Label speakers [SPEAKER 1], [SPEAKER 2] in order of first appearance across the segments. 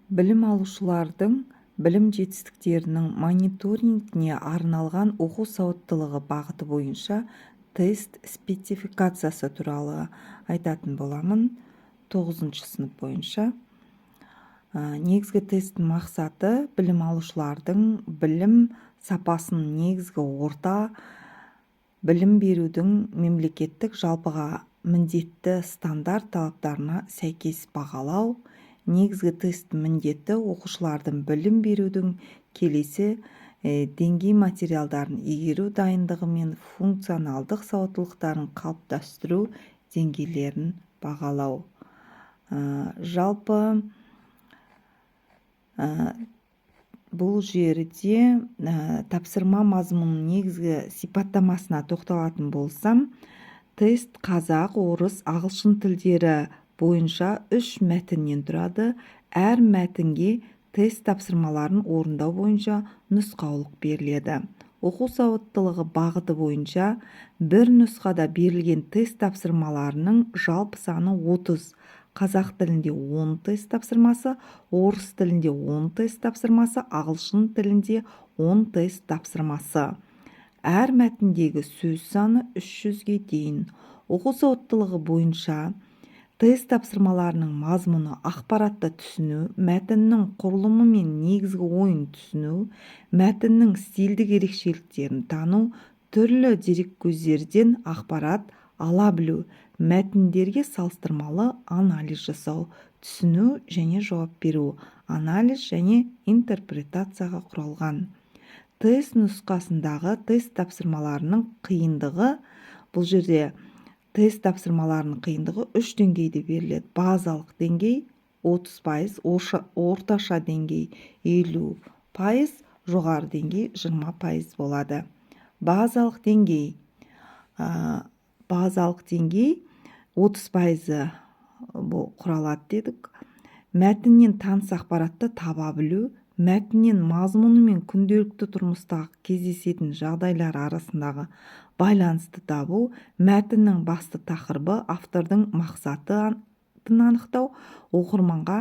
[SPEAKER 1] Білім алушылардың білім жетістіктерінің мониторингіне арналған оқу сауаттылығы бағыты бойынша тест спецификациясы туралы айтатын боламын. Тоғызыншы сынып бойынша негізгі тесттің мақсаты: білім алушылардың білім сапасын негізгі орта білім берудің мемлекеттік жалпыға міндетті стандарт талаптарына сәйкес бағалау. Негізгі тесттің міндеті: оқушылардың білім берудің келесі деңгей материалдарын игеру дайындығы мен функционалдық сауаттылықтарын қалыптастыру деңгейлерін бағалау. Жалпы, бұл жерде тапсырма мазмұнының негізгі сипаттамасына тоқталатын болсам, тест қазақ, орыс, ағылшын тілдері бойынша үш мәтіннен тұрады. Әр мәтінге тест тапсырмаларын орындау бойынша нұсқаулық беріледі. Оқу сауаттылығы бағыты бойынша бір нұсқада берілген тест тапсырмаларының жалпы саны 30: қазақ тілінде 10 тест тапсырмасы, орыс тілінде 10 тест тапсырмасы, ағылшын тілінде 10 тест тапсырмасы. Әр мәтіндегі сөз саны 300-ге дейін. Оқу сауаттылығы бойынша тест тапсырмаларының мазмұны: ақпаратты түсіну, мәтіннің құрылымы мен негізгі ойын түсіну, мәтіннің стильдік ерекшеліктерін тану, түрлі дереккөздерден ақпарат ала білу, мәтіндерге салыстырмалы анализ жасау, түсіну және жауап беру, анализ және интерпретацияға құралған. Тест нұсқасындағы тест тапсырмаларының қиындығы. Бұл жерде тест тапсырмаларының қиындығы үш деңгейде беріледі: базалық деңгей 30%, орташа деңгей 50%, жоғары деңгей 20% болады. Базалық деңгей 30%-ы бұл құралады дедік. Мәтіннен таныс ақпаратты таба білу, мәтіннен мазмұны мен күнделікті тұрмыстағы кездесетін жағдайлар арасындағы байланысты табу, мәтіннің басты тақырыбы, автордың мақсатын анықтау, оқырманға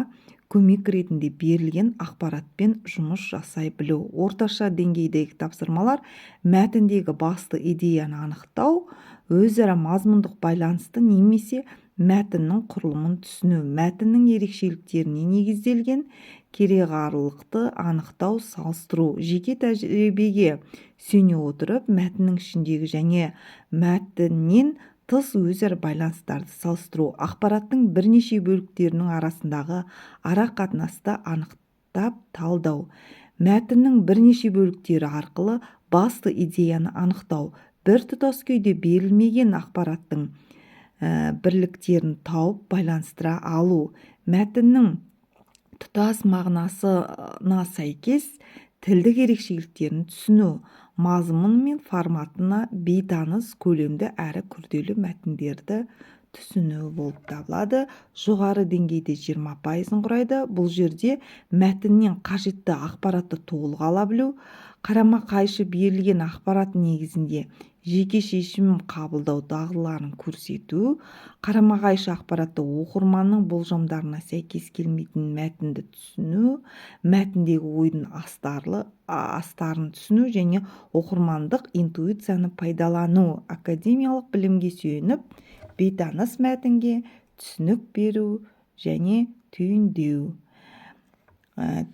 [SPEAKER 1] көмек ретінде берілген ақпаратпен жұмыс жасай білу. Орташа деңгейдегі тапсырмалар: мәтіндегі басты идеяны анықтау, өзара мазмұндық байланысты немесе мәтіннің құрылымын түсіну, мәтіннің ерекшеліктеріне негізделген кереғарлықты анықтау, салыстыру, жеке тәжірибеге сүйене отырып, мәтіннің ішіндегі және мәтіннен тыс өзара байланыстарды салыстыру, ақпараттың бірнеше бөліктерінің арасындағы ара қатынасты анықтап талдау, мәтіннің бірнеше бөліктері арқылы басты идеяны анықтау, біртұтас күйде берілмеген ақпараттың бірліктерін тауып, байланыстыра алу, мәтіннің тұтас мағынасына сәйкес тілдік ерекшеліктерін түсіну, мазмұн мен форматына бейтаныс көлемді әрі күрделі мәтіндерді түсіну болып табылады. Жоғары деңгейде 20%-ын құрайды. Бұл жерде мәтіннен қажетті ақпаратты толық ала білу, қарама-қайшы берілген ақпарат негізінде жеке шешім қабылдау дағдыларын көрсету, қарама-қайшы ақпаратты, оқырманның болжамдарына сәйкес келмейтін мәтінді түсіну, мәтіндегі ойдың астарлы астарын түсіну және оқырмандық интуицияны пайдалану, академиялық білімге сүйеніп, бейтаныс мәтінге түсінік беру және түйіндеу.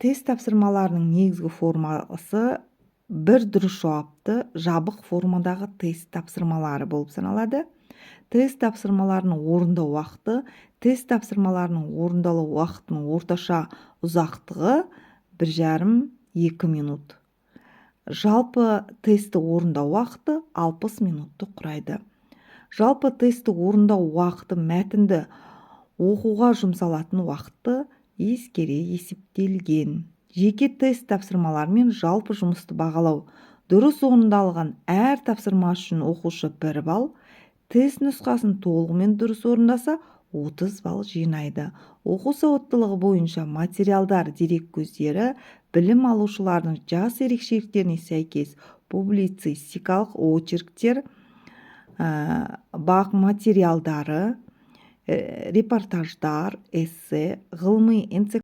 [SPEAKER 1] Тест тапсырмаларының негізгі формасы бір дұрыс жауапты жабық формадағы тест тапсырмалары болып саналады. Тест тапсырмаларының орындау уақыты. Тест тапсырмаларының орындалу уақытының орташа ұзақтығы 1,5-2 минут. Жалпы тестті орындау уақыты 60 минутты құрайды. Жалпы тестті орындау уақыты мәтінді оқуға жұмсалатын уақытты ескере есептелген. Жеке тест тапсырмалары мен жалпы жұмысты бағалау. Дұрыс орындалған әр тапсырма үшін оқушы 1 балл, тест нұсқасын толығымен дұрыс орындаса, 30 балл жинайды. Оқу сауаттылығы бойынша материалдар дерек көздері: білім алушылардың жас ерекшеліктеріне сәйкес публицистикалық очерктер, БАҚ материалдары, репортаждар, эссе, ғылыми.